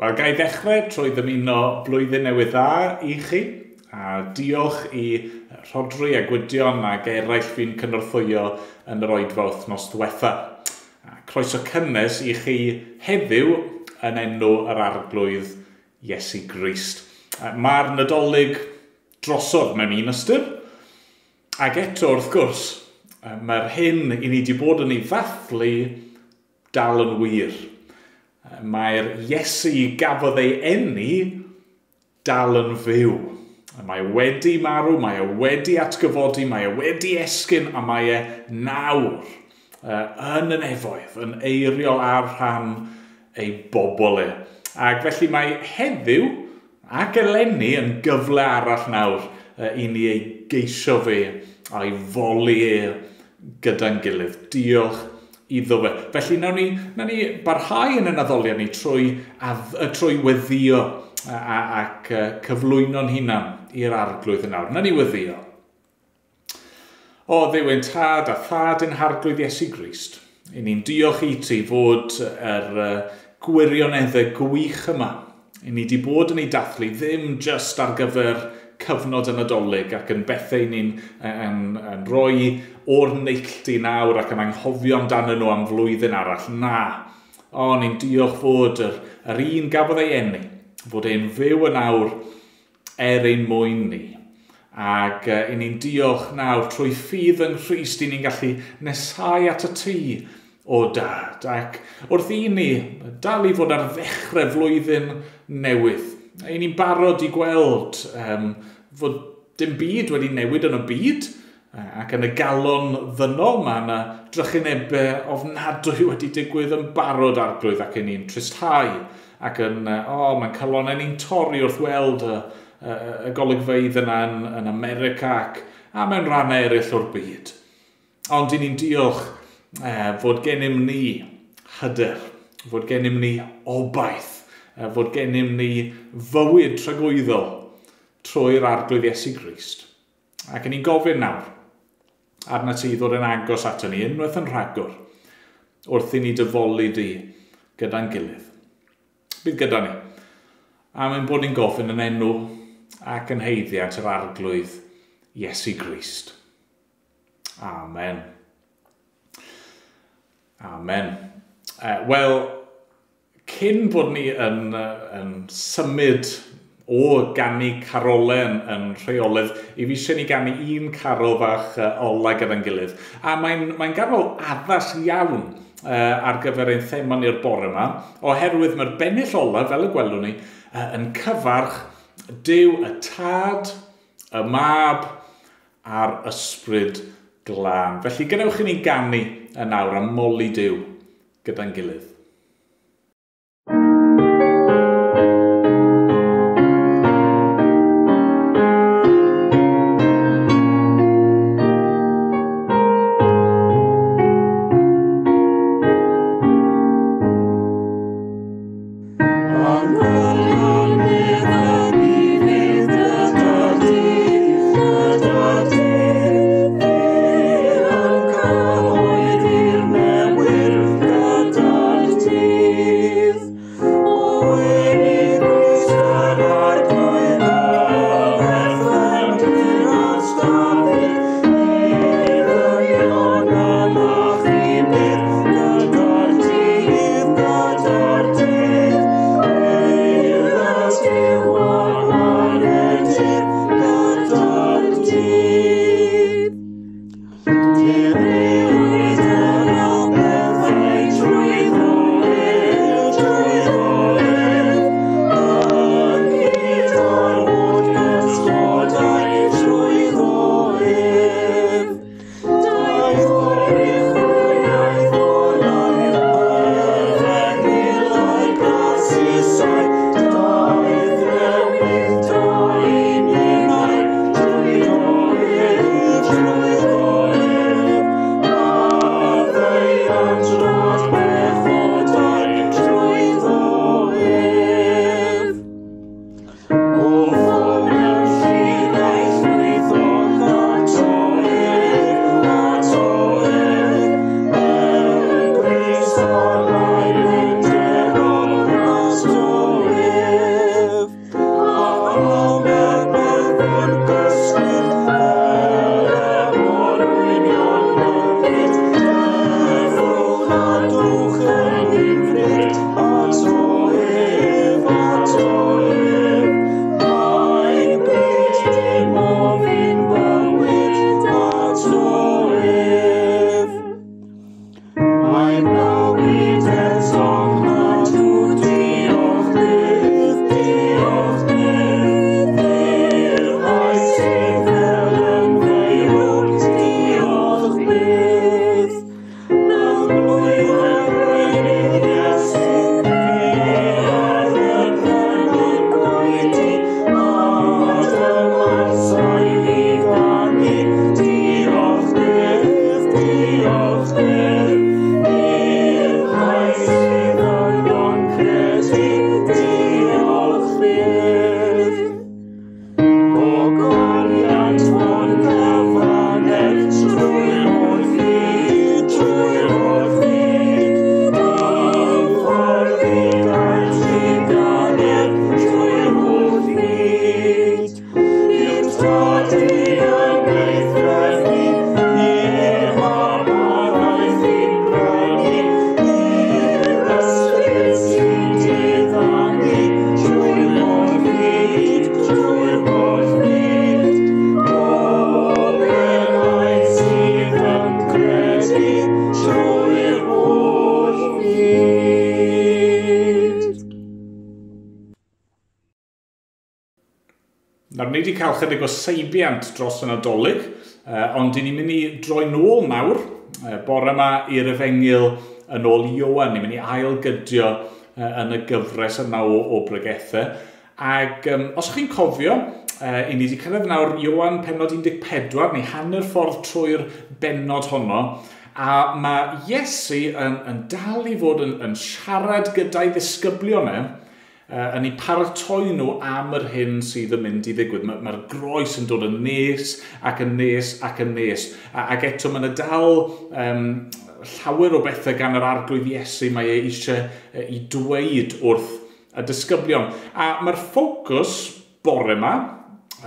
Wel, ga i ddechrau trwy ddymuno blwyddyn newydd dda i chi, a diolch i Rhodri a Gwydion ac eraill fi'n cynorthwyo yn yr oedfa wythnos ddiwetha. A croeso cynnes i chi heddiw yn enw yr Arglwydd Iesu Grist. Mae'r Nadolig drosodd mewn un ystyr, ac eto wrth gwrs, mae'r hyn i ni wedi bod yn ei ddathlu dal yn wir. Mae'r Iesu gafodd ei eni dal yn fyw. Mae e wedi marw, mae e wedi atgyfodi, mae e wedi esgyn a mae e nawr yn y nefoedd, yn eiriol ar rhan ei bobl e. Ac felly mae heddiw ac eleni yn gyfle arall nawr i ni ei geisio fe a'i foli e gyda'n gilydd. Diolch iddo fe. Felly nawn ni barhau yn ein addoliad ni trwy weddio ac cyflwyno'n hunan i'r Arglwydd yn awr. Nawn ni weddio. O Dduw ein Tad a Thad ein Harglwydd Iesu Grist, i ni'n diolch i ti fod yr gwirioneddau gwych yma. I ni wedi bod yn ei dathlu ddim jyst ar gyfer cyfnod y Nadolig ac yn bethau ni'n yn rhoi o'r neilltu nawr ac yn anghofio amdanyn nhw am flwyddyn arall. Na, o, ni'n diolch fod yr un gafodd ei eni, fod e'n fyw yn awr er ein mwyn ni. Ac i ni'n diolch nawr trwy ffydd yng Nghrist i ni'n gallu nesau at y tŷ o Dad. Ac wrth i ni dal i fod ar ddechrau flwyddyn newydd, i ni'n barod i gweld fod dim byd wedi newid yn y byd, ac yn y galon ddynol mae yna drychinebau ofnadwy wedi digwydd yn barod, Arglwydd, ac i ni'n tristhau, ac yn, mae'n calonnau ni'n torri wrth weld y golygfeydd yna yn America ac a mewn rhannau eraill o'r byd. Ond i ni'n diolch fod gennym ni hyder, fod gennym ni obaith, fod gennym ni fywyd tragwyddol trwy'r Arglwydd Iesu Grist. Ac yn ni'n gofyn nawr arna ti ddod yn agos ato ni unwaith yn rhagor wrth i ni dyfoli di gyda'n gilydd. Bydd gyda ni. A mae'n bod ni'n gofyn yn enw ac yn haeddiant yr Arglwydd Iesu Grist. Amen. Amen. Wel, cyn bod ni yn symud o ganu carolau yn rheolaidd, i fi eisiau ni ganu un carol fach ola gyda'n gilydd. A mae'n garol addas iawn ar gyfer ein thema ni'r bore yma, oherwydd mae'r bennill ola, fel y gwelwn ni, yn cyfarch Duw y Tad, y Mab a'r Ysbryd Glân. Felly gadewch i ni ganu yn awr a moli Duw gyda'n gilydd. Trwy Diolch byth. Gogoniant fo'n cyfannedd trwy'r holl fyd, trwy'r holl fyd. Y ffordd i gael trugaredd trwy'r holl fyd. I'w Tad i yn ei threfu, i'r Mab a ddaeth i'n brynu, i'r Ysbryd sy'n diddanu trwy'r holl fyd, trwy'r holl fyd. Pob enaid sydd yn credu trwy'r holl fyd. Nawr, ni wedi cael chydig o seibiant dros y Nadolig, ond ni'n mynd i droi nôl nawr, bore yma i'r Efengyl yn ôl Ioan. Ni'n mynd i ailgydio yn y gyfres yna o bregethau. Ac os chi'n cofio, i ni wedi cyrraedd nawr Ioan pennod 14, neu hanner ffordd trwy'r bennod honno, a mae Iesu yn dal i fod yn siarad gyda'i ddisgyblion e, yn eu paratoi nhw am yr hyn sydd yn mynd i ddigwydd. Mae'r groes yn dod yn nes ac yn nes ac yn nes. Ac eto mae yna dal llawer o bethau gan yr Arglwydd Iesu mae e eisiau i dweud wrth y disgyblion. A mae'r ffocws bore yma,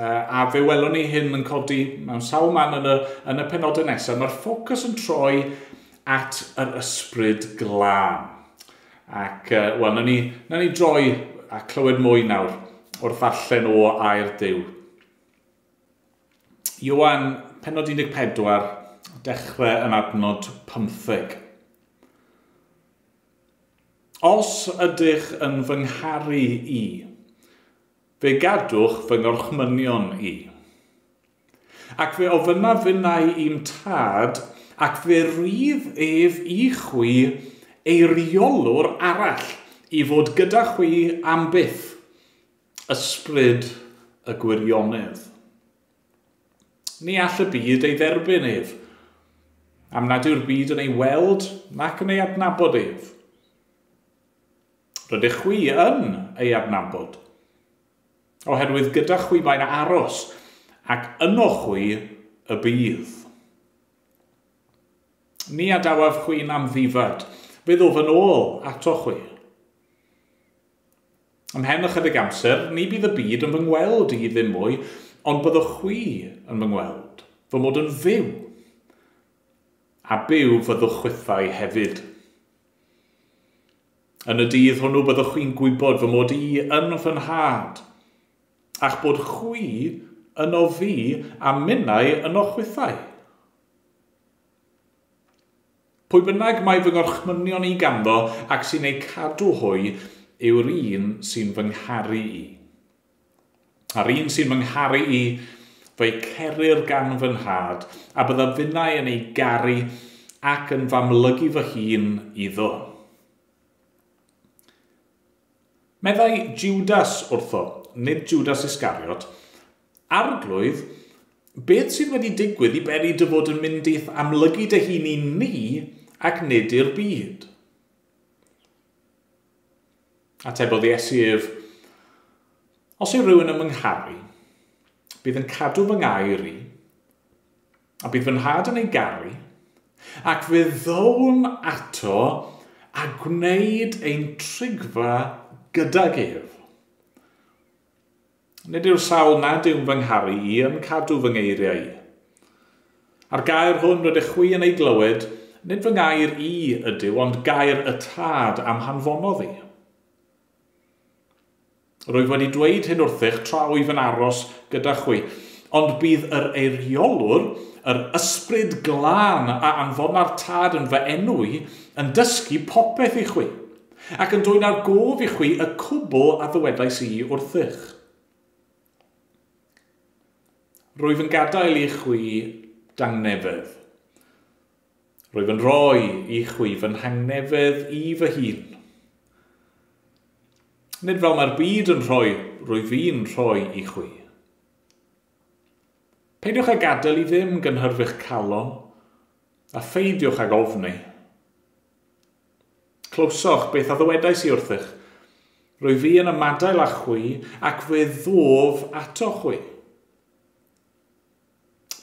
a fe welwn ni hyn yn codi mewn sawl man yn y penodau nesaf, mae'r ffocws yn troi at yr Ysbryd Glân. Ac, wel, nawn ni droi a clywed mwy nawr wrth ddarllen o air Duw. Ioan, pennod 14, dechrau yn adnod 15. Os ydych yn fy ngharu i, fe gadwch fy ngorchmynion i. Ac fe ofynnaf finnau i'm tad, ac fe rydd ef i chwi eiriolwr arall i fod gyda chwi am byth, Ysbryd y gwirionedd. Ni all y byd ei dderbyn ef, am nad yw'r byd yn ei weld nac yn ei adnabod ef. Rydych chwi yn ei adnabod, oherwydd gyda chwi mae'n aros, ac yno chwi y bydd. Ni adawaf chwi'n amddifad, fe ddof yn ôl ato chwi. Ymhen ychydig amser, ni bydd y byd yn fy ngweld i ddim mwy, ond byddwch chwi yn fy ngweld, fy mod yn fyw. A byw fyddwch chwithau hefyd. Yn y dydd hwnnw byddwch chwi'n gwybod fy mod i yn fy nhad, a'ch bod chwi yno fi a minnau yno chwithau. Pwy bynnag mae fy ngorchmynion i ganddo ac sy'n eu cadw hwy yw'r un sy'n fy ngharu i. A'r un sy'n fy ngharu i, fe'i cerir gan fy nhad, a byddaf finnau yn ei garu ac yn f'amlygu fy hun iddo. Meddai Judas wrtho, nid Judas Iscariot, Arglwydd, beth sydd wedi digwydd i beri dy fod yn mynd i'th amlygu dy hun i ni ac nid i'r byd? Atebodd Iesu ef, os yw rhywun yn fy ngharu, bydd yn cadw fy ngair i, a bydd fy nhad yn ei garu, ac fe ddown ato a gwneud ein trigfa gydag ef. Nid yw'r sawl nad yw'n fy ngharu i yn cadw fy ngeiriau i. A'r gair hwn rydych chwi yn ei glywed, nid fy ngair i ydyw, ond gair y tad am hanfonodd i. Rwyf wedi dweud hyn wrthych tra wyf yn aros gyda chwi, ond bydd yr eiriolwr, yr Ysbryd Glân a anfona'r tad yn fy enw i, yn dysgu popeth i chwi, ac yn dwyn ar gof i chwi y cwbl a ddywedais i wrthych. Rwyf yn gadael i chwi dangnefedd. Rwyf yn rhoi i chwi fy nhangnefedd i fy hun. Nid fel mae'r byd yn rhoi, rwyf fi'n rhoi i chwi. Peidiwch â gadael i ddim gynhyrfu'ch calon, a pheidiwch ag ofni. Clywsoch beth a ddywedais i wrthych, Rwy fi yn ymadael â chwi ac fe ddof ato chwi.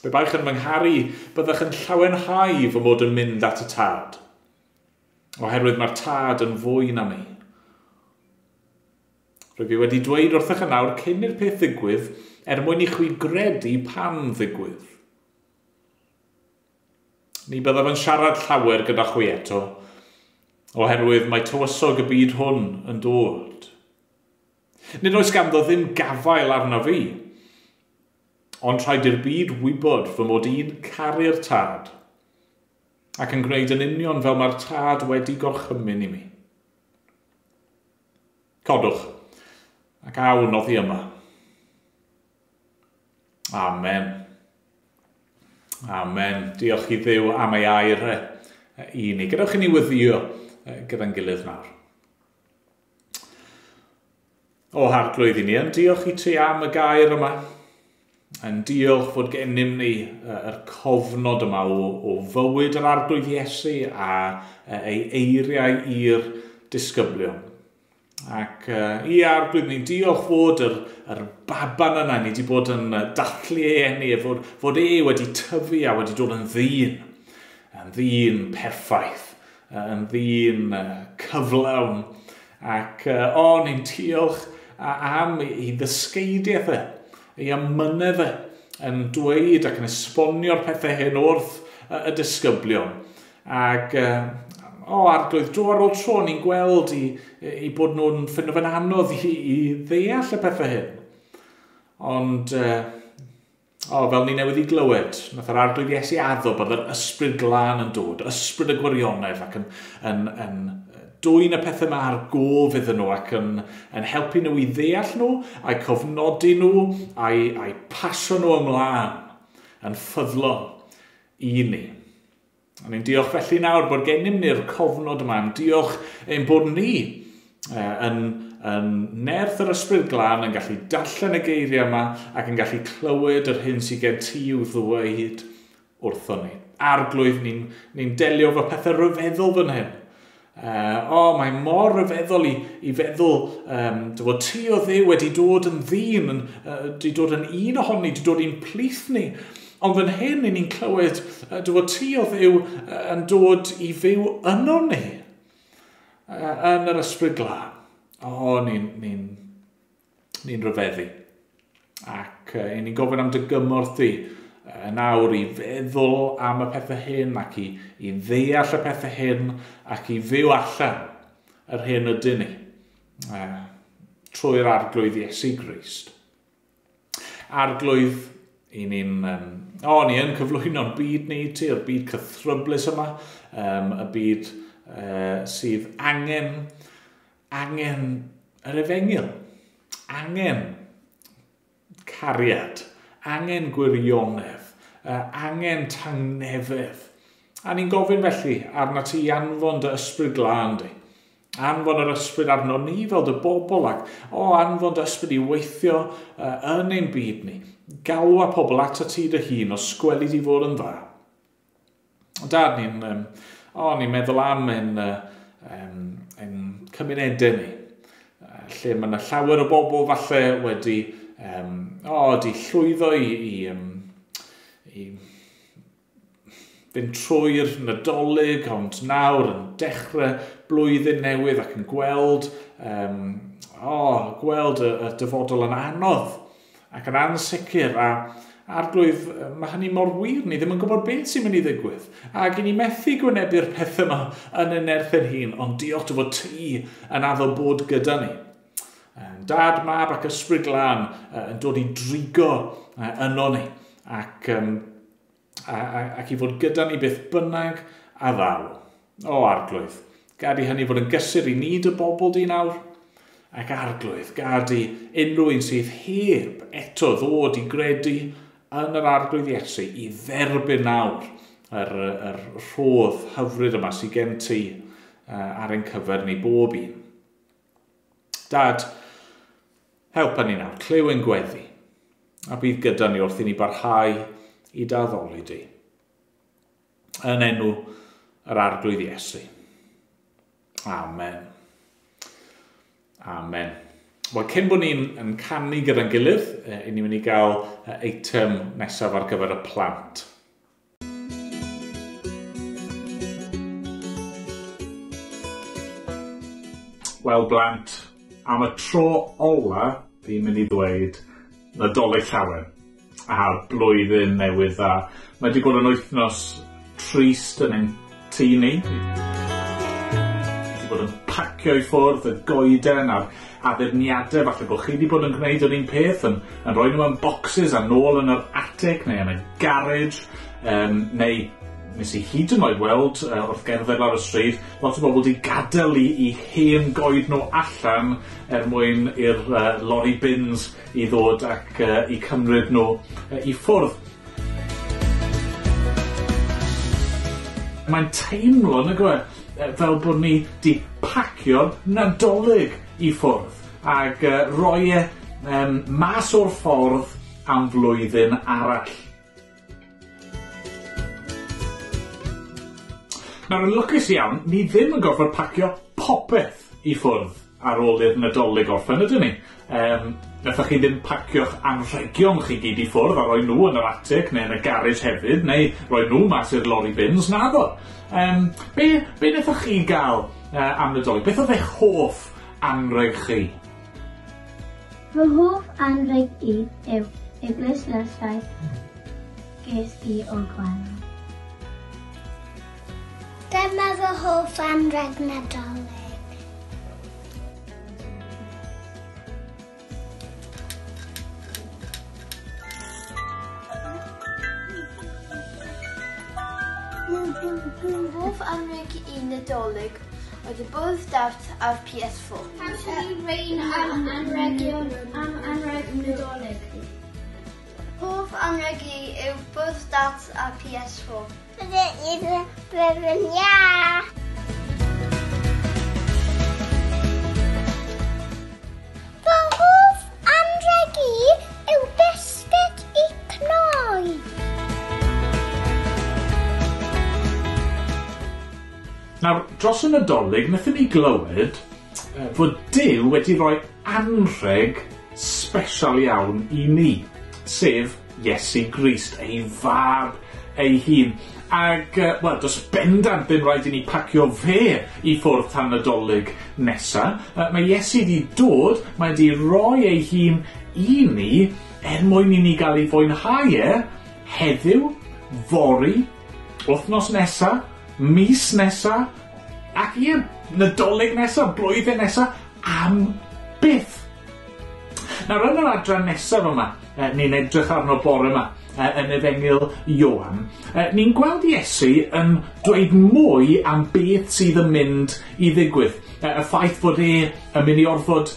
Pe baech yn fy ngharu, byddech yn llawenhau fy mod yn mynd at y Tad, oherwydd mae'r Tad yn fwy na mi. Rwy fi wedi dweud wrthych yn awr cyn i'r peth ddigwydd, er mwyn i chwi gredu pan ddigwydd. Ni byddaf yn siarad llawer gyda chwi eto, oherwydd mae tywysog y byd hwn yn dod. Nid oes ganddo ddim gafael arno fi, ond rhaid i'r byd wybod fy mod i'n caru'r Tad, ac yn gwneud yn union fel mae'r Tad wedi gorchymyn i mi. Codwch, ac awn oddi yma. Amen. Amen. Diolch i Dduw am ei air i ni. Gadewch i ni weddïo gyda'n gilydd nawr. O Harglwydd, i ni yn diolch i ti am y gair yma. Yn diolch fod gennym ni yr cofnod yma o fywyd yr Arglwydd Iesu a ei eiriau i'r disgyblion. Ac i Arglwydd, ni'n diolch fod yr baban yna, ni wedi bod yn dathlu ei eni, fod e wedi tyfu a wedi dod yn ddyn perffaith, yn ddyn cyflawn. Ac ni'n diolch am ei ddysgeidiaeth e, ei amynedd e, yn dweud ac yn esbonio'r pethau hyn wrth y disgyblion. Ac Arglwydd, dro ar ôl tro ni'n gweld i bod nhw'n ffindo fe'n anodd i ddeall y pethau hyn. Ond, fel ni newydd i glywed, nath yr Arglwydd Iesu addo bod yr Ysbryd Glân yn dod, ysbryd y gwirionedd, ac yn dwyn y pethau yma ar gof iddyn nhw, ac yn helpu nhw i ddeall nhw, a'i cofnodi nhw, a'i pasio nhw ymlaen, yn ffyddlon i ni. A ni'n diolch felly nawr bod gennym ni'r cofnod yma. Yn diolch ein bod ni yn nerth yr Ysbryd Glân yn gallu darllen y geiriau yma ac yn gallu clywed yr hyn sydd gen ti i'w ddweud wrthon ni. Arglwydd, ni'n delio efo pethau rhyfeddol fan hyn. Mae mor rhyfeddol i feddwl dy fod ti o Dduw wedi dod yn ddyn, wedi dod yn un ohoni, wedi dod i'n plith ni. Ond fan hyn, ni'n clywed dy fod ti o Dduw yn dod i fyw yno ni, yn yr Ysbryd Glân. Ni'n rhyfeddu. Ac ni'n gofyn am dy gymorth di nawr i feddwl am y pethau hyn ac i ddeall y pethau hyn ac i fyw allan yr hyn ydyn ni trwy'r Arglwydd Iesu Grist. Arglwydd, i ni'n ni yn cyflwyno'n byd ni ti, yr byd cythryblus yma, y byd sydd angen yr efengyl, angen cariad, angen gwirionedd, angen tangnefedd. A ni'n gofyn felly arna ti i anfon dy Ysbryd Glân di. Anfon yr ysbryd arno ni fel dy bobl ac anfon dy ysbryd i weithio yn ein byd ni. Galwa pobl atat ti dy hun os gweli di fod yn dda. Dad, ni'n meddwl am ein cymunedau ni, lle mae yna llawer o bobl falle wedi di llwyddo i fynd trwy'r Nadolig, ond nawr yn dechrau blwyddyn newydd ac yn gweld, gweld y dyfodol yn anodd ac yn ansicr. A Arglwydd, mae hynny mor wir, ni ddim yn gwybod beth sy'n mynd i ddigwydd. Ac i ni methu gwynebu'r pethau yma yn ein nerth ein hun, ond diolch dy fod ti yn addo bod gyda ni. Dad, Mab ac Ysbryd Glân yn dod i drigo yno ni ac i fod gyda ni beth bynnag a ddaw. O Arglwydd, gad i hynny fod yn gysur i ni dy bobl di nawr, ac Arglwydd, gad i unrhyw un sydd heb eto ddod i gredu yn yr Arglwydd Iesu i dderbyn nawr yr rhodd hyfryd yma sydd gen ti ar ein cyfer ni bob un. Dad, helpa ni nawr, clyw ein gweddi, a bydd gyda ni wrth i ni barhau i d'addoli di. Yn enw yr Arglwydd Iesu. Amen. Amen. Wel, cyn bod ni'n yn canu gyda'n gilydd, ni'n mynd i gael eitem nesaf ar gyfer y plant. Wel, blant, am y tro ola, fi'n mynd i ddweud Nadolig Llawen a blwyddyn newydd dda. Mae wedi bod yn wythnos trist yn ein tŷ ni. Wedi bod yn pacio i ffwrdd y goeden a'r addurniadau, falle bod chi wedi bod yn gwneud yr un peth, yn rhoi nhw mewn boxes a nôl yn yr attic neu yn y garage, neu nes i hyd yn oed weld wrth gerdded lawr y stryd, lot o bobl wedi gadael i hen goed nhw allan er mwyn i'r lorry bins i ddod ac i cymryd nhw i ffwrdd. Mae'n teimlo, nag yw e, fel bod ni wedi pacio'r Nadolig i ffwrdd ac roi e mas o'r ffordd am flwyddyn arall. Nawr, yn lwcus iawn, ni ddim yn gorfod pacio popeth i ffwrdd ar ôl i'r Nadolig orffen, ydyn ni? Nathoch chi ddim pacio'ch anrhegion chi gyd i ffwrdd a rhoi nhw yn yr attic neu yn y garage hefyd, neu rhoi nhw mas i'r lorry bins, naddo. Be nathoch chi gael am Nadolig? Beth oedd eich hoff anrheg chi? Fy hoff anrheg i yw y glustlysau ges i o'r gwaelod. Dyma fy hoff anrheg Nadolig. Hoff anrheg i Nadolig oedd y bwrdd dart a'r PS4. Pan rein am anrhegion am anrheg Nadolig. Hoff anrheg i yw bwrdd dart a'r PS4. Fy hoff anrheg i yw bisged i cnoi. Nawr, dros y Nadolig, wnaethon ni glywed fod Duw wedi rhoi anrheg sbesial iawn i ni, sef Iesu Grist, ei fab ei hun. Ac, wel, does bendant ddim rhaid i ni pacio fe i ffwrdd tan Nadolig nesa. Mae Iesu wedi dod, mae wedi rhoi ei hun i ni er mwyn i ni gael ei fwynhau e heddiw, fory, wythnos nesa, mis nesa, ac ie, Nadolig nesa, blwyddyn nesa, am byth. Nawr, yn yr adran nesaf yma, ni'n edrych arno bore yma, yn Efengyl Ioan, ni'n gweld Iesu yn dweud mwy am beth sydd yn mynd i ddigwydd. Y ffaith fod e yn mynd i orfod,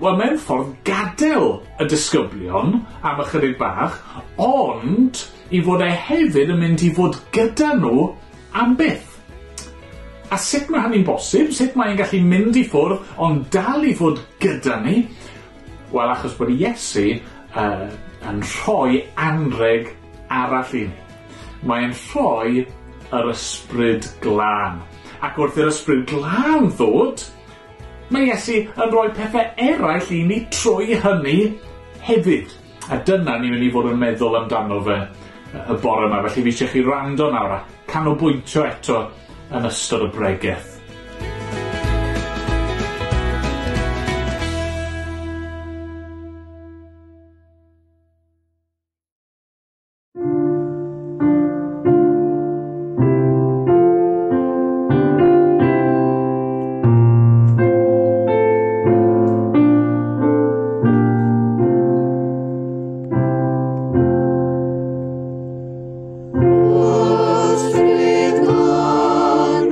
wel, mewn ffordd gadael y disgyblion am ychydig bach, ond i fod e hefyd yn mynd i fod gyda nhw am byth. A sut mae hynny'n bosib? Sut mae'n gallu mynd i ffwrdd ond dal i fod gyda ni? Wel, achos bod Iesu yn rhoi anrheg arall i ni. Mae'n rhoi yr Ysbryd Glân. Ac wrth i'r Ysbryd Glân ddod, mae Iesu yn rhoi pethau eraill i ni trwy hynny hefyd. A dyna ni'n mynd i fod yn meddwl amdano fe y bore yma. Felly fi eisiau chi wrando nawr a canolbwyntio eto yn ystod y bregeth. Ysbryd glân,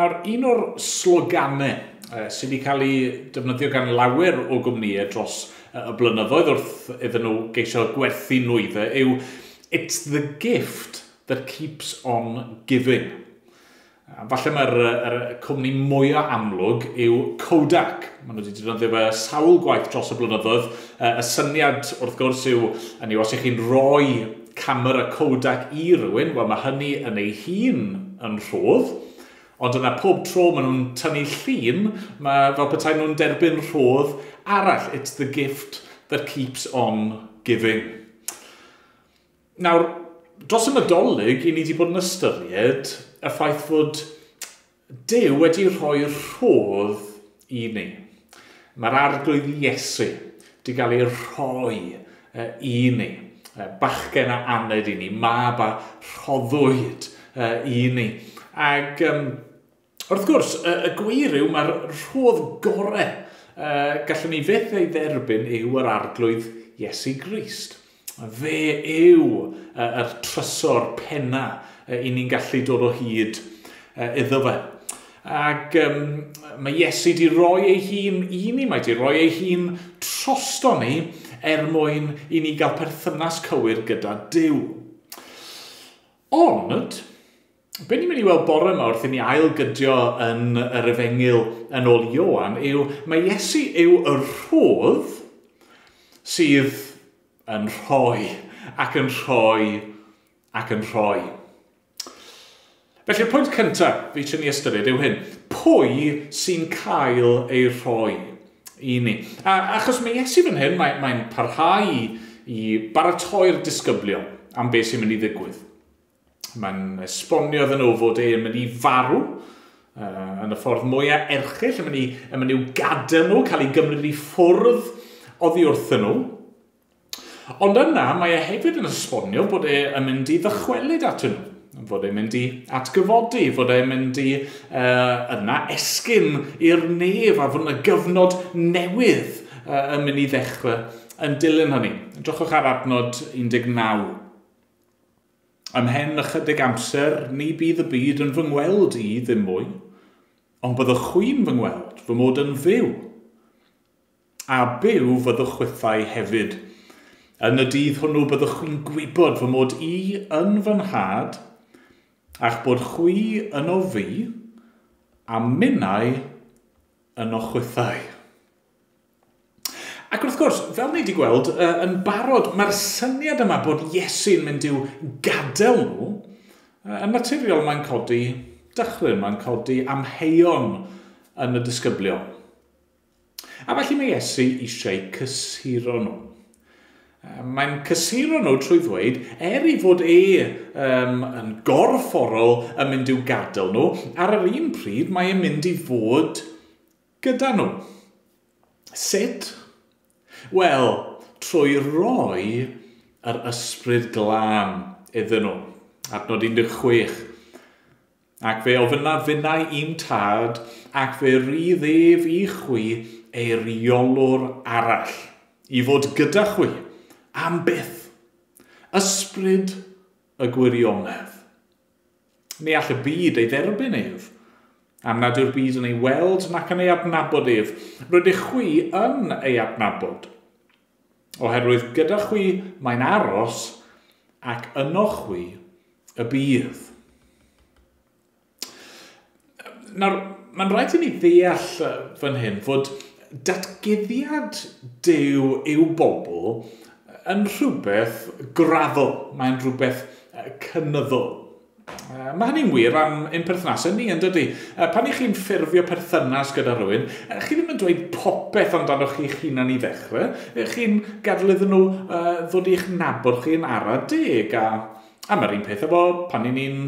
Nawr, un o'r sloganau sydd wedi cael ei defnyddio gan lawer o gwmnïau dros y blynyddoedd wrth iddyn nhw geisio gwerthu nwyddau yw "It's the gift that keeps on giving". Falle mae'r cwmni mwyaf amlwg yw Kodak. Maen nhw wedi defnyddio fe sawl gwaith dros y blynyddoedd. Y syniad, wrth gwrs, yw, hynny, os ych chi'n rhoi camera Kodak i rywun, wel, mae hynny yn ei hun yn rhodd. Ond yna pob tro maen nhw'n tynnu llun, mae fel petai nhw'n derbyn rhodd arall. It's the gift that keeps on giving. Nawr, dros y Nadolig, i ni wedi bod yn ystyried y ffaith fod Duw wedi rhoi rhodd i ni. Mae'r Arglwydd Iesu wedi cael ei rhoi i ni. Bachgen a aned i ni, mab a rhoddwyd i ni. Ac wrth gwrs, y gwir yw mae'r rhodd gorau gallwn ni fyth ei dderbyn yw yr Arglwydd Iesu Grist. Fe yw yr trysor penna i ni'n gallu dod o hyd iddo fe. Ac mae Iesu wedi rhoi ei hun i ni, mae wedi rhoi ei hun trosto ni er mwyn i ni gael perthynas cywir gyda Duw. Ond, be ni'n mynd i weld bore yma wrth i ni ailgydio yn yr Efengyl yn ôl Ioan yw mae Iesu yw y rhodd sydd yn rhoi ac yn rhoi ac yn rhoi. Felly'r pwynt cyntaf fi eisiau ni ystyried yw hyn. Pwy sy'n cael ei rhoi i ni? A achos mae Iesu fan hyn, mae'n parhau i baratoi'r disgyblion am beth sy'n mynd i ddigwydd. Mae'n esbonio iddyn nhw fod e'n mynd i farw yn y ffordd mwyaf erchyll, yn mynd i'w gadael nhw, cael ei gymryd i ffwrdd oddi wrthyn nhw. Ond yna, mae e hefyd yn esbonio bod e yn mynd i ddychwelyd atyn nhw. Fod e'n mynd i atgyfodi, fod e'n mynd i yna esgyn i'r nef a fod yna gyfnod newydd yn mynd i ddechrau yn dilyn hynny. Drychwch ar adnod 19. "Ymhen ychydig amser, ni bydd y byd yn fy ngweld i ddim mwy, ond byddwch chwi'n fy ngweld, fy mod yn fyw. A byw fyddwch chwithau hefyd. Yn y dydd hwnnw byddwch chwi'n gwybod fy mod i yn fy Nhad, a'ch bod chwi yno fi, a minnau yno chwithau." Ac wrth gwrs, fel ni wedi gweld yn barod, mae'r syniad yma bod Iesu'n mynd i'w gadael nhw, yn naturiol mae'n codi dychryn, mae'n codi amheuon yn y disgyblion. A felly mae Iesu eisiau cysuro nhw. Mae'n cysuro nhw trwy ddweud, er i fod e yn gorfforol yn mynd i'w gadael nhw, ar yr un pryd mae e'n mynd i fod gyda nhw. Sut? Wel, trwy roi yr Ysbryd Glân iddyn nhw. Adnod 16. "Ac fe ofynna finnau i'm Tad, ac fe rydd ef i chwi eiriolwr arall, i fod gyda chwi am byth, Ysbryd y gwirionedd. Ni all y byd ei dderbyn ef, am nad yw'r byd yn ei weld nac yn ei adnabod ef. Rydych chwi yn ei adnabod, oherwydd gyda chwi mae'n aros ac yno chwi y bydd." Nawr, mae'n rhaid i ni ddeall fan hyn fod datguddiad Duw i'w bobl yn rhywbeth graddol. Mae'n rhywbeth cynyddol. Mae hynny'n wir am ein perthnasau ni, yn dydy? Pan i chi'n ffurfio perthynas gyda rhywun, chi ddim yn dweud popeth amdano chi'ch hunan i ddechrau. Chi'n gadael iddyn nhw ddod i'ch nabod chi yn ara deg. A mae'r un peth efo pan i ni'n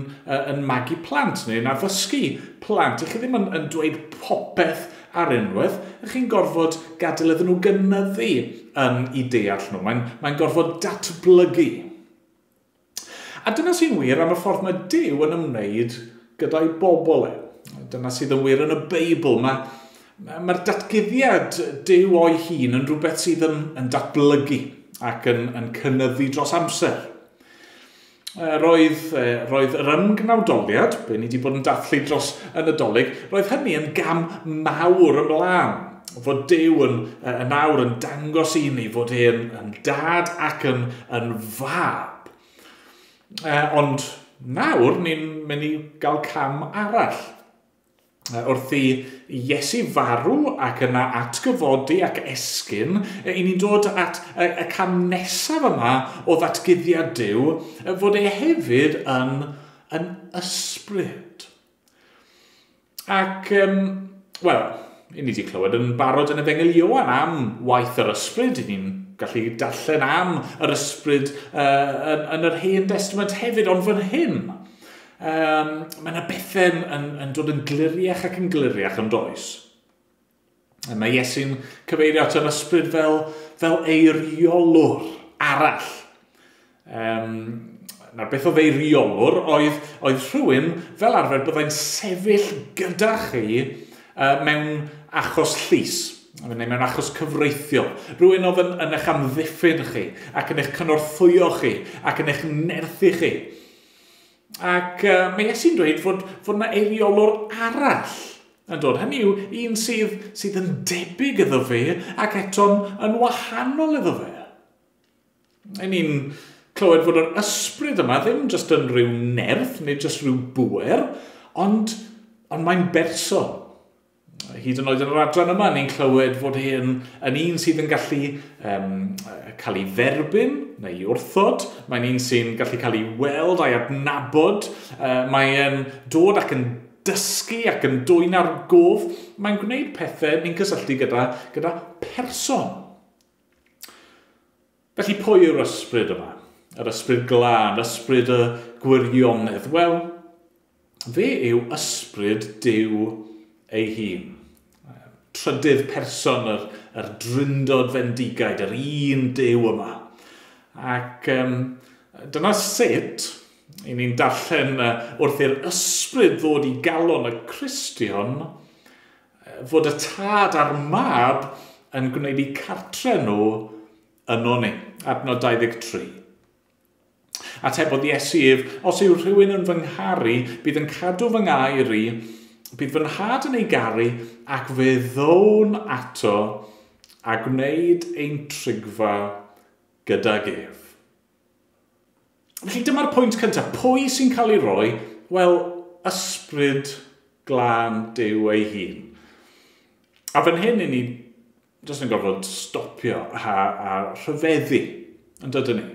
yn magu plant neu'n addysgu plant. Chi ddim yn dweud popeth ar unwaith. Chi'n gorfod gadael iddyn nhw gynyddu yn i deall nhw. Mae'n gorfod datblygu. A dyna sy'n wir am y ffordd mae Duw yn ymwneud gyda'i bobl e. Dyna sydd yn wir yn y Beibl. Mae'r datguddiad Duw o'i hun yn rhywbeth sydd yn datblygu ac yn cynyddu dros amser. Roedd yr ymgnawdoliad, be ni wedi bod yn dathlu dros y Nadolig, roedd hynny yn gam mawr ymlaen. Fod Duw yn awr yn dangos i ni fod e'n yn dad ac yn fab. Ond nawr ni'n mynd i gael cam arall. Wrth i Iesu farw ac yna atgyfodi ac esgyn, i ni'n dod at y cam nesaf yma o ddatguddiad Duw, fod e hefyd yn ysbryd. Ac, wel, i ni wedi clywed yn barod yn Efengyl Ioan am waith yr ysbryd, i ni'n gallu darllen am yr ysbryd yn yr Hen Testament hefyd, ond fan hyn, mae yna bethau yn dod yn gliriach ac yn gliriach yn does. Mae Iesu'n cyfeirio at yr ysbryd fel eiriolwr arall. Nawr, beth oedd eiriolwr oedd rhywun fel arfer byddai'n sefyll gyda chi mewn achos llys, neu mewn achos cyfreithiol. Rhywun oedd yn eich amddiffyn chi, ac yn eich cynorthwyo chi, ac yn eich nerthu chi. Ac mae Iesu'n dweud fod yna eiriolwr arall yn dod. Hynny yw un sydd yn debyg iddo fe ac eto'n yn wahanol iddo fe. Yn ni'n clywed fod yr ysbryd yma ddim jyst yn rhyw nerth neu jyst rhyw bŵer, ond mae'n berson. Hyd yn oed yn yr adran yma, ni'n clywed fod hyn yn un sydd yn gallu cael ei dderbyn neu ei wrthod. Mae'n un sy'n gallu cael ei weld a'i adnabod. Mae'n dod ac yn dysgu ac yn dwyn ar gof. Mae'n gwneud pethau ni'n cysylltu gyda person. Felly pwy yw'r ysbryd yma? Yr ysbryd glân, ysbryd y gwirionedd? Wel, fe yw ysbryd Duw ei hun. Trydydd person yr drindod fendigaid, yr un Duw yma. Ac dyna sut i ni'n darllen wrth i'r ysbryd ddod i galon y Cristion, fod y tad a'r mab yn gwneud eu cartre nhw yno ni. Adnod 23. Atebodd Iesu ef, os yw rhywun yn fy ngharu, bydd yn cadw fy ngair i, bydd fy nhad yn ei garu ac fe ddown ato a gwneud ein trigfa gydag ef. Felly dyma'r pwynt cyntaf. Pwy sy'n cael ei roi? Wel, ysbryd glân Duw ei hun. A fan hyn i ni jyst yn gorfod stopio a rhyfeddu, yn dydyn ni.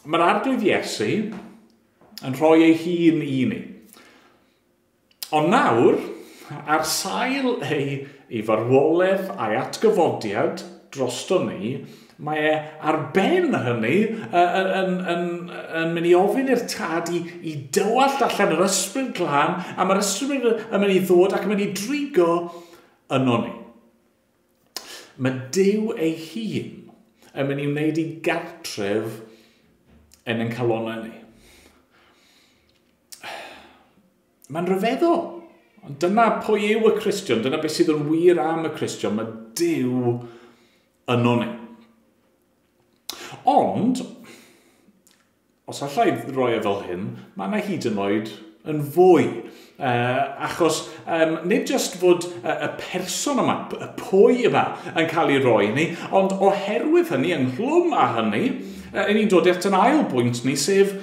Mae'r Arglwydd Iesu yn rhoi ei hun i ni. Ond nawr, ar sail ei farwolaeth a'i atgyfodiad drosto ni, mae e ar ben hynny yn mynd i ofyn i'r tad i dywallt allan yr ysbryd glân, a mae'r ysbryd yn mynd i ddod ac yn mynd i drigo yno ni. Mae Duw ei hun yn mynd i wneud ei gartref yn ein calonnau ni. Mae'n rhyfeddol. Ond dyna pwy yw y Cristion, dyna beth sydd yn wir am y Cristion, mae Duw yno ni. Ond, os allai roi e fel hyn, mae yna hyd yn oed yn fwy. Achos nid jyst fod y person yma, y pwy yma yn cael ei roi ni, ond oherwydd hynny, ynghlwm â hynny, ni'n dod at yn ail bwynt ni, sef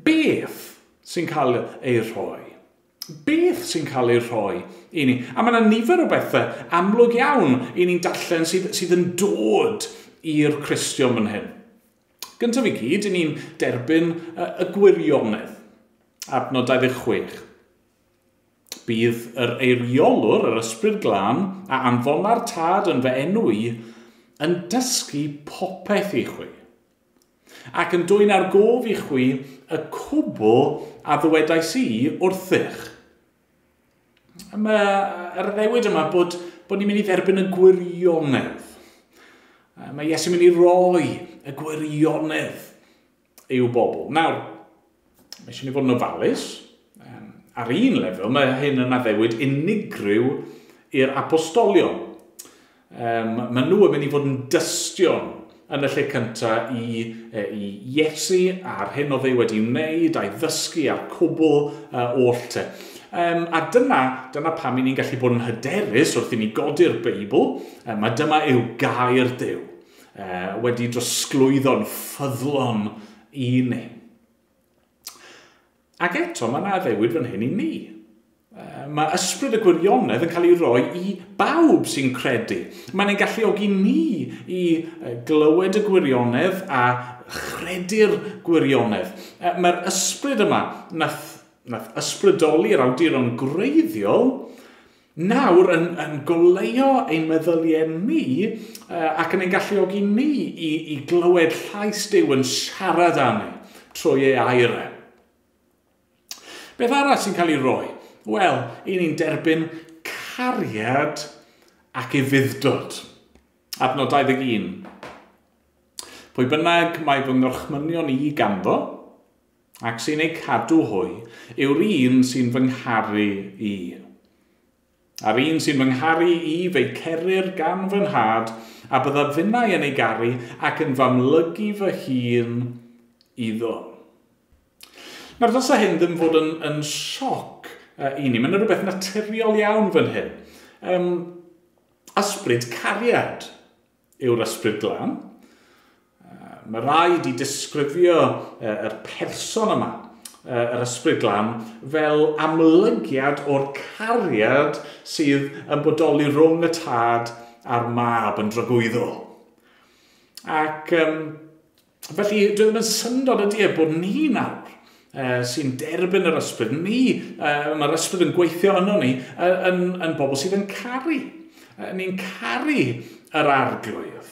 beth sy'n cael ei rhoi. Beth sy'n cael ei rhoi i ni? A mae yna nifer o bethau amlwg iawn i ni'n darllen sydd yn dod i'r Cristion fan hyn. Gyntaf i gyd, i ni'n derbyn y gwirionedd. Adnod 26. Bydd yr eiriolwr, yr ysbryd glân, a anfona'r tad yn fy enw i, yn dysgu popeth i chwi, ac yn dwyn ar gof i chwi y cwbl a ddywedais i wrthych. Mae'r addewid yma bod ni'n mynd i dderbyn y gwirionedd. Mae Iesu'n mynd i roi y gwirionedd i'w bobl. Nawr, mae eisiau ni fod yn ofalus. Ar un lefel, mae hyn yn addewid unigryw i'r apostolion. Mae nhw yn mynd i fod yn dystion yn y lle cyntaf i Iesu a'r hyn oedd ei wedi wneud a'i ddysgu a'r cwbl oll te. A dyna pam i ni'n gallu bod yn hyderus wrth i ni godi'r Beibl. Mae dyma yw gair Duw wedi drosglwyddo'n ffyddlon i ni. Ac eto, mae yna addewid fan hyn i ni. Mae ysbryd y gwirionedd yn cael ei roi i bawb sy'n credu. Mae'n ein galluogi ni i glywed y gwirionedd a chredu'r gwirionedd. Mae'r ysbryd yma, nath ysbrydoli'r awduron gwreiddiol, nawr yn goleuo ein meddyliau ni ac yn ein galluogi ni i glywed llais Duw yn siarad â ni trwy ei air e. Beth arall sy'n cael ei roi? Wel, i ni'n derbyn cariad ac ufudd-dod. Adnod 21. Pwy bynnag mae fy ngorchmynion i ganddo, ac sy'n ei cadw hwy, yw'r un sy'n fy ngharu i. A'r un sy'n fy ngharu i fe'i cerir gan fy nhad, a byddaf finnau yn ei garu ac yn fy amlygu fy hun iddo. Nawr, dylse hyn ddim fod yn sioc i ni. Mae'n rhywbeth naturiol iawn fan hyn. Ysbryd cariad yw'r ysbryd glân. Mae rhaid i disgrifio yr person yma, yr ysbryd glân, fel amlygiad o'r cariad sydd yn bodoli rhwng y tad a'r mab yn dragwyddol. Ac felly, dwi ddim yn syndod ydy e bod ni nawr sy'n derbyn yr ysbryd, ni, mae'r ysbryd yn gweithio yno ni, yn bobl sydd yn caru. Ni'n caru yr arglwydd.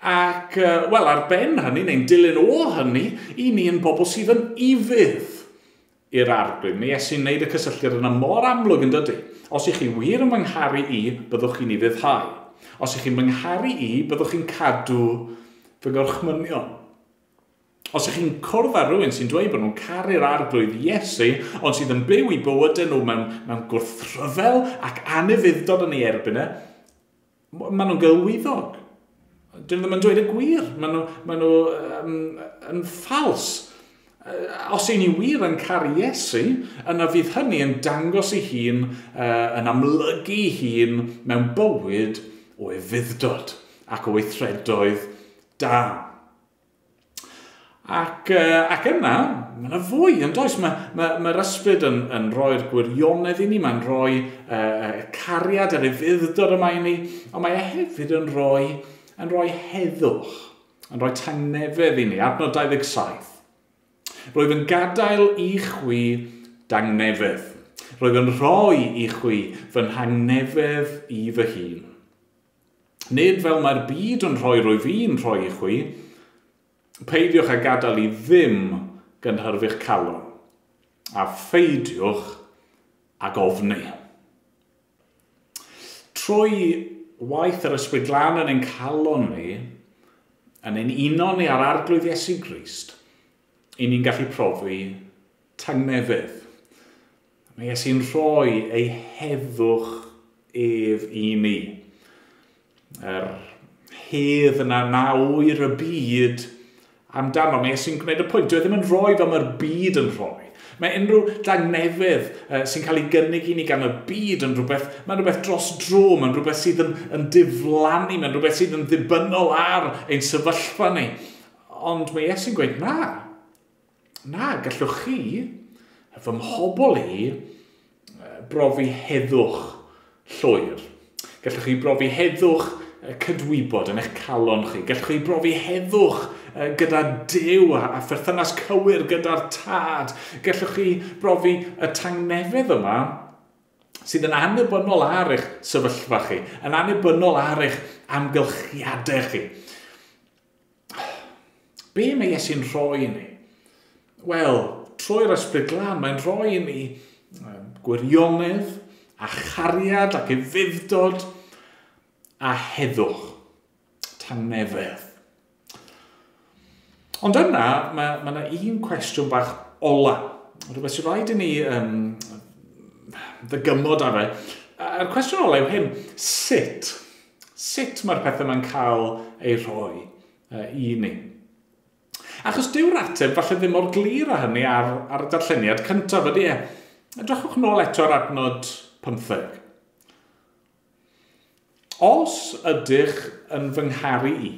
Ac, wel, ar ben hynny, neu'n dilyn o hynny, i ni yn bobl sydd yn ufudd i'r arglwydd. Mae Iesu'n neud y cysylltiad yna mor amlwg yn dydy. Os ych chi wir yn fy ngharu i, byddwch chi'n ufuddhau. Os ych chi'n fy ngharu i, byddwch chi'n cadw fy ngorchmynion. Os ych chi'n cwrdd â rhywun sy'n dweud bod nhw'n caru'r arglwydd Iesu, ond sydd yn byw i bywydau nhw mewn gwrthryfel ac anufudd-dod yn ei erbyn e, maen nhw'n gelwyddog. Dyn nhw ddim yn dweud y gwir. Maen nhw yn ffals. Os y'n ni wir yn caru Iesu, yna fydd hynny yn dangos ei hun, yn amlygu ei hun mewn bywyd o ufudd-dod ac o weithredoedd da. Ac yna, mae yna fwy, yn does? Mae'r ysbryd yn rhoi'r gwirionedd i ni, mae'n rhoi cariad yr ufudd-dod yma i ni, ond mae e hefyd yn rhoi heddwch, yn rhoi tangnefedd i ni, adnod 27. Roedd yn gadael i chwi dangnefedd. Roedd yn rhoi i chwi fy nhangnefedd i fy hun. Nid fel mae'r byd yn rhoi rwyf i'n rhoi i chwi, peidiwch â gadael i ddim gynhyrfu'ch calon, a pheidiwch ag ofni. Trwy waith yr ysbryd glân yn ein calon ni, yn ein uno ni ar arglwydd Iesu Grist, i ni'n gallu profi tangnefedd. Mae Iesu'n rhoi ei heddwch ef i ni. Yr hedd yna na wyr y byd amdano. Mae Iesu'n gwneud y pwynt. Dyw e ddim yn rhoi fel mae'r byd yn rhoi. Mae unrhyw dangnefedd sy'n cael ei gynnig i ni gan y byd yn rhywbeth, mae'n rhywbeth dros dro, mae'n rhywbeth sydd yn diflannu, mae'n rhywbeth sydd yn ddibynnol ar ein sefyllfa ni. Ond mae Iesu'n gweud, na, gallwch chi, fy mhobl i, brofi heddwch llwyr. Gallwch chi brofi heddwch cydwybod yn eich calon chi. Gallwch chi brofi heddwch gyda Duw a pherthynas cywir gyda'r Tad. Gallwch chi brofi y tangnefedd yma sydd yn annibynnol ar eich sefyllfa chi, yn annibynnol ar eich amgylchiadau chi. Be mae Iesu'n rhoi i ni? Wel, trwy'r ysbryd glân, mae'n rhoi i ni gwirionedd a chariad ac ufudd-dod a heddwch, tangnefedd. Ond yna, mae yna un cwestiwn bach ola. Rhywbeth sy'n rhaid i ni ddygymod ar e. A'r cwestiwn ola yw hyn, sut? Sut mae'r pethau yma'n cael ei rhoi i ni. Achos dyw'r ateb falle ddim mor glir â hynny ar y darlleniad cyntaf, ydy e? Edrychwch nôl eto ar adnod 15. Os ydych yn fy ngharu i,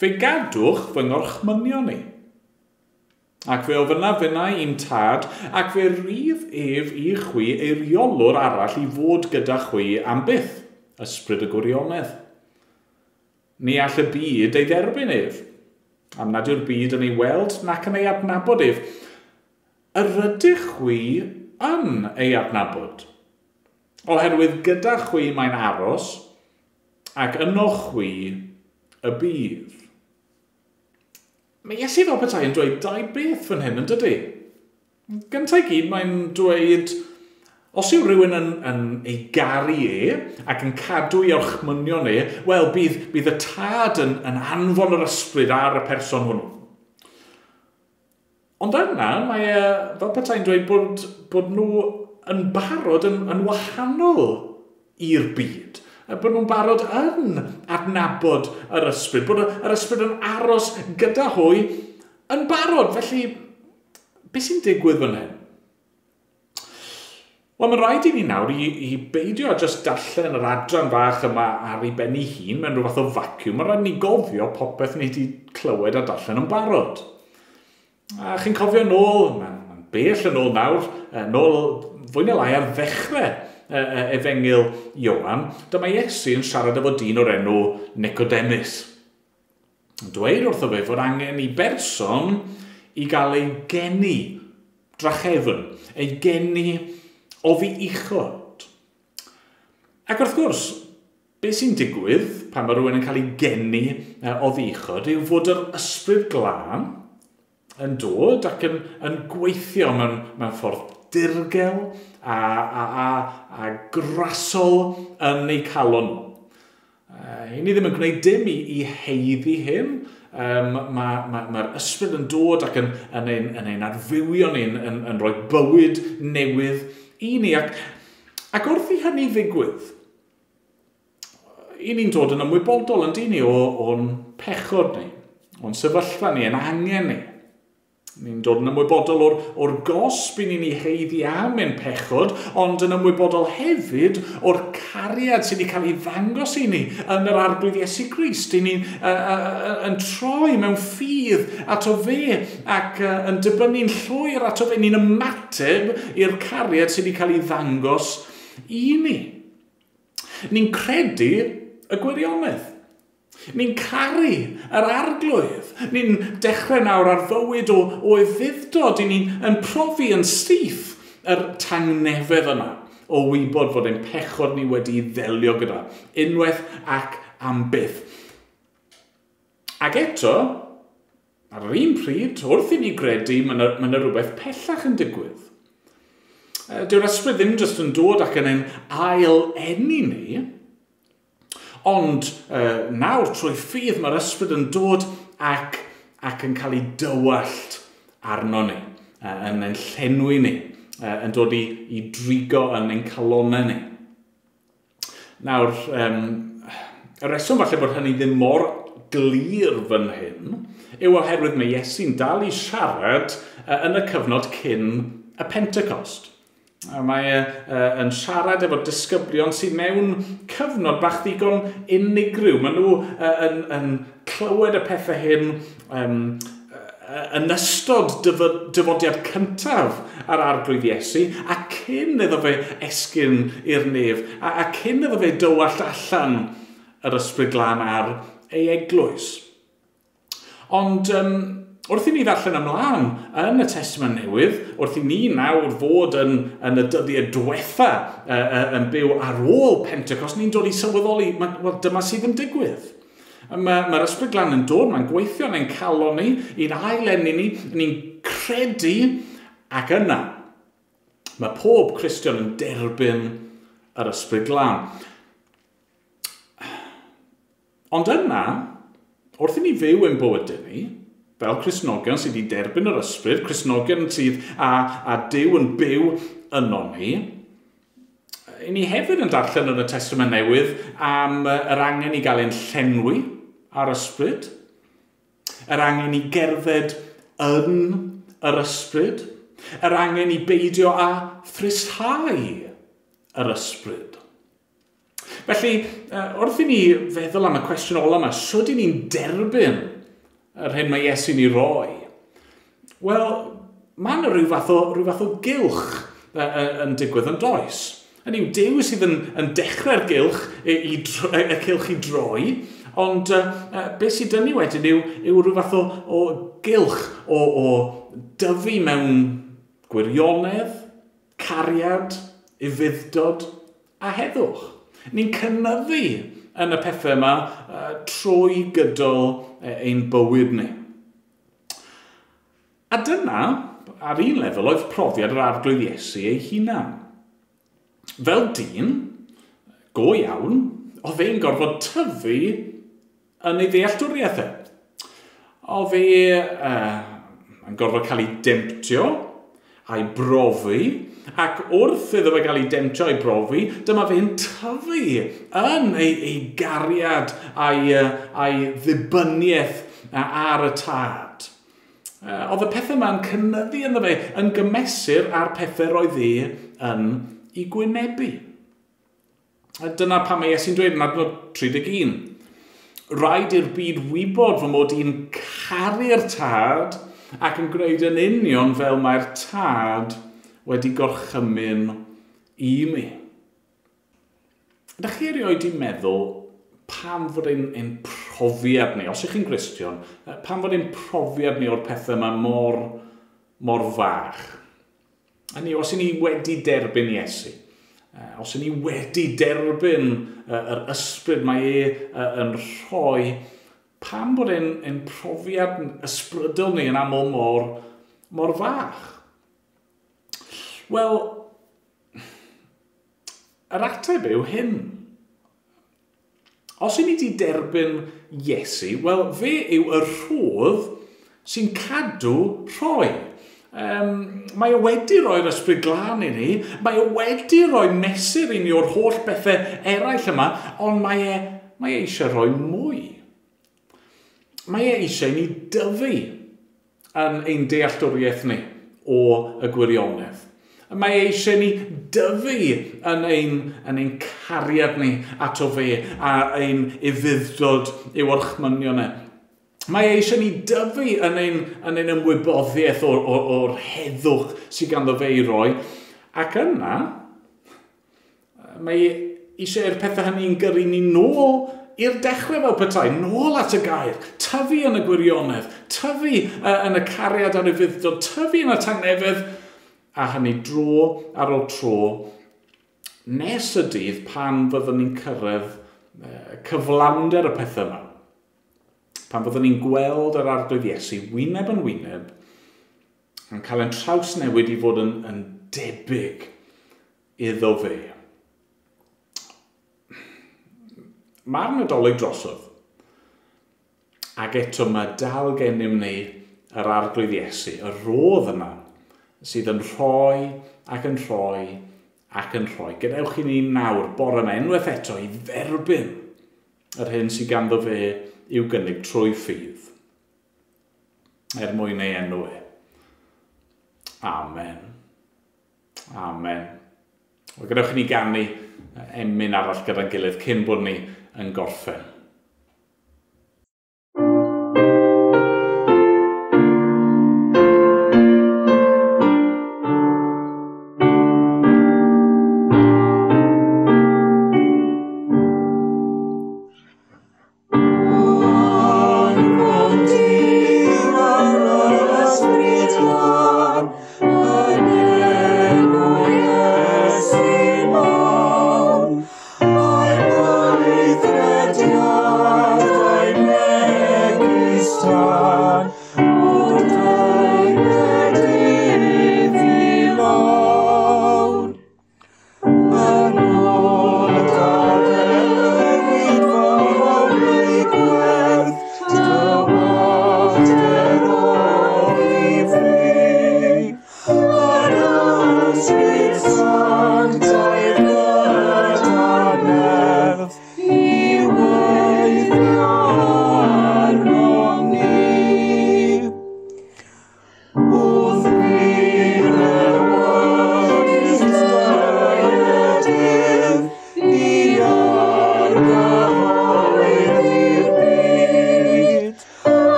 fe gadwch fy ngorchmynion i. Ac fe ofynnaf finnau i'm tad, ac fe rydd ef i chwi eiriolwr arall i fod gyda chwi am byth, ysbryd y gwirionedd. Ni all y byd ei dderbyn ef, am nad yw'r byd yn ei weld nac yn ei adnabod ef. Yr ydych chwi yn ei adnabod, oherwydd gyda chwi mae'n aros, ac yno chwi y bydd. Mae Iesu fel petai yn dweud dau beth fan hyn, yn dydy? Gyntaf i gyd, mae'n dweud, os yw rhywun yn ei garu e ac yn cadw ei orchmynion e, wel, bydd y tad yn anfon yr ysbryd ar y person hwnnw. Ond yna, mae e fel petai'n dweud bod nhw yn barod yn wahanol i'r byd. Bod nhw'n barod yn adnabod yr ysbryd, bod yr ysbryd yn aros gyda hwy yn barod. Felly, beth sy'n digwydd fan hyn? Wel, mae'n rhaid i ni nawr i beidio a jyst darllen yr adran fach yma ar ei ben ei hun mewn rhyw fath o vacuum. Mae'n rhaid i ni gofio popeth ni wedi clywed a darllen yn barod. A chi'n cofio nôl, mae'n bell yn ôl nawr, nôl fwy neu lai ar ddechrau Efengyl Ioan, dyma Iesu yn siarad efo dyn o'r enw Nicodemus. Yn dweud wrtho fe fod angen i berson i gael ei geni drachefn, ei geni oddi uchod. Ac wrth gwrs, beth sy'n digwydd pan mae rhywun yn cael ei geni oddi uchod yw fod yr ysbryd glân yn dod ac yn gweithio mewn ffordd dirgel a grasol yn eu calon nhw. I ni ddim yn gwneud dim i heiddi hyn. Mae'r ysbryd yn dod ac yn ein adfywio ni, yn rhoi bywyd newydd i ni. Ac wrth i hynny ddigwydd, i ni'n dod yn ymwybodol yn dyn ni o'n pechod ni, o'n sefyllfa ni, yn angen ni. Ni'n dod yn ymwybodol o'r gosb i ni'n ei heiddi am ein pechod, ond yn ymwybodol hefyd o'r cariad sydd wedi cael ei ddangos i ni yn yr Arglwydd Iesu Grist. I ni'n yn troi mewn ffydd ato fe ac yn dibynnu'n llwyr ato fe. Ni'n ymateb i'r cariad sydd wedi cael ei ddangos i ni. Ni'n credu y gwirionedd. Ni'n caru yr Arglwydd. Ni'n dechrau nawr ar fywyd o ufudd-dod. Ni'n yn profi yn syth yr tangnefedd yna o wybod fod ein pechod ni wedi ddelio gyda, unwaith ac am byth. Ac eto, ar yr un pryd, wrth i ni gredu, mae yna rhywbeth pellach yn digwydd. Dyw'r ysbryd ddim jyst yn dod ac yn ein ail eni ni, ond nawr trwy ffydd mae'r ysbryd yn dod ac yn cael ei dywallt arno ni, yn ein llenwi ni, yn dod i drigo yn ein calonnau ni. Nawr, y reswm falle bod hynny ddim mor glir fan hyn yw oherwydd mae Iesu'n dal i siarad yn y cyfnod cyn y Pentecost. Mae yn siarad efo disgyblion sydd mewn cyfnod bach ddigon unigryw. Maen nhw yn clywed y pethau hyn yn ystod dyfodiad cyntaf ar Arglwydd Iesu, a cyn iddo fe esgyn i'r nef, a cyn iddo fe dywallt allan yr ysbryd glân ar ei eglwys. Ond wrth i ni ddarllen ymlaen yn y Testament Newydd, wrth i ni nawr fod yn y dyddiau diwetha yn byw ar ôl Pentecost, ni'n dod i sylweddoli, wel, dyma sydd yn digwydd. Mae'r ysbryd glân yn dod, mae'n gweithio yn ein calon ni, i'n ail-eni ni, ni'n credu, ac yna mae pob Cristion yn derbyn yr ysbryd glân. Ond yna, wrth i ni fyw ein bywydau ni, fel Cristnogion sydd wedi derbyn yr ysbryd, Cristnogion sydd a Duw yn byw yno ni, ni hefyd yn darllen yn y Testament Newydd am yr angen i gael ein llenwi ar ysbryd. Yr angen i gerdded yn yr ysbryd, yr angen i beidio â thrishau yr ysbryd. Felly, wrth i ni feddwl am y cwestiwn ola yma, sut i ni'n derbyn yr hyn mae Iesu'n ei roi? Wel, mae yna rhyw fath o gylch yn digwydd yn does. Hynny yw, Duw sydd yn dechrau'r gylch, y cylch i droi, ond beth sydd dyn ni wedyn yw rhyw fath o gylch o dyfu mewn gwirionedd, cariad, ufudd-dod a heddwch. Ni'n cynyddu yn y pethau yma trwy gydol ein bywyd ni. A dyna, ar un lefel, oedd profiad yr Arglwydd Iesu ei hunan. Fel dyn, go iawn, oedd e'n gorfod tyfu yn ei ddealltwriaeth e. Oedd e yn gorfod cael ei demtio a'i brofi, ac wrth iddo fe gael ei demtio a'i brofi, dyma fe'n tyfu yn ei gariad a'i ddibyniaeth ar y tad. Oedd y pethau yma'n cynyddu ynddo fe, yn gymesur â'r pethau roedd e yn ei gwynebu. A dyna pam mae Iesu'n dweud yn adnod 31. Rhaid i'r byd wybod fy mod i'n caru'r tad ac yn gwneud yn union fel mae'r tad wedi gorchymyn i mi. Ydych chi erioed 'di meddwl pam fod ein profiad ni, os ydych chi'n Gristion, pam fod ein profiad ni o'r pethau yma mor fach? Hynny, os ydyn ni wedi derbyn Iesu, os ydyn ni wedi derbyn yr ysbryd mae e yn rhoi, pam bod ein profiad ysbrydol ni yn aml mor fach? Wel, yr ateb yw hyn. Os ydyn ni wedi derbyn Iesu, wel, fe yw y rhodd sy'n cadw rhoi. Mae e wedi roi'r ysbryd glân i ni, mae e wedi rhoi mesur i ni o'r holl bethau eraill yma, ond mae e eisiau rhoi mwy. Mae e eisiau ni dyfu yn ein dealltwriaeth ni o y gwirionedd. Mae e eisiau ni dyfu yn ein cariad ni ato fe a ein ufudd-dod i'w orchmynion e. Mae e eisiau ni dyfu yn ein ymwybyddiaeth o'r heddwch sydd ganddo fe i roi. Ac yna, mae eisiau i'r pethau hynny'n gyrru ni nôl i'r dechrau fel petai, nôl at y gair, tyfu yn y gwirionedd, tyfu yn y cariad a'r ufudd-dod, tyfu yn y tangnefedd, a hynny dro ar ôl tro, nes y dydd pan fyddwn ni'n cyrraedd cyflawnder y pethau yma. Pan fyddwn ni'n gweld yr Arglwydd Iesu wyneb yn wyneb, yn cael ein trawsnewid i fod yn debyg iddo fe. Mae'r Nadolig drosodd, ac eto mae dal gennym ni yr Arglwydd Iesu, y rhodd yma, sydd yn rhoi ac yn rhoi ac yn rhoi. Gadewch i ni nawr, bore yma, unwaith eto, i dderbyn yr hyn sydd ganddo fe i'w gynnig trwy ffydd, er mwyn ei enw e. Amen. Amen. Wel, gadewch i ni ganu emyn arall gyda'n gilydd cyn bod ni yn gorffen. Thank you.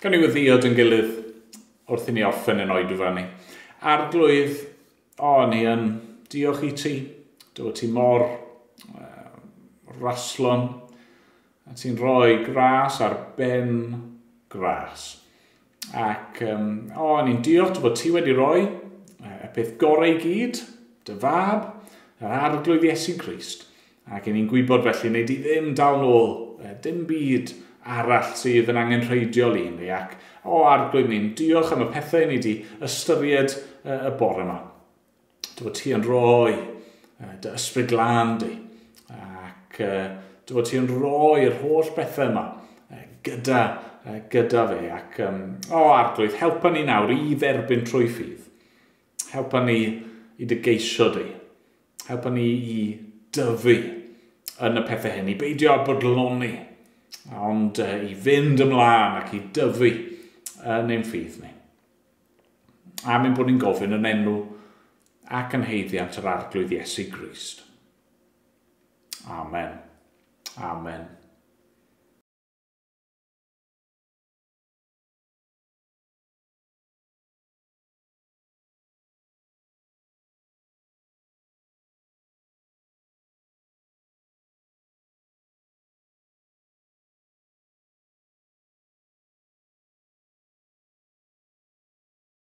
Gan i weddïo yn gilydd wrth i ni orffen yn oedfa ni. Arglwydd, o, ni yn diolch i ti. Dwi ti mor raslon, a ti'n rhoi gras ar ben gras. Ac, o, ni'n diolch dy fod ti wedi rhoi y peth gorau i gyd, dy fab, yr Arglwydd Iesu Grist. Ac ni'n gwybod felly, neu di ddim dal nôl, dim byd arall sydd yn angenrheidiol i ni. Ac, o, Arglwydd, ni'n diolch am y pethau ni wedi ystyried y bore yma. Dy fod ti yn rhoi dy ysbryd glân di. Ac dy fod ti yn rhoi'r holl bethau yma gyda fe. Ac, o, Arglwydd, helpa ni nawr i dderbyn trwy ffydd. Helpa ni i dy geisio di. Helpa ni i dyfu yn y pethau hyn, i beidio â bodloni, ond i fynd ymlaen ac i dyfu yn ein ffydd ni. Am ein bod ni'n gofyn yn enw ac yn haeddiant yr Arglwydd Iesu Grist. Amen. Amen.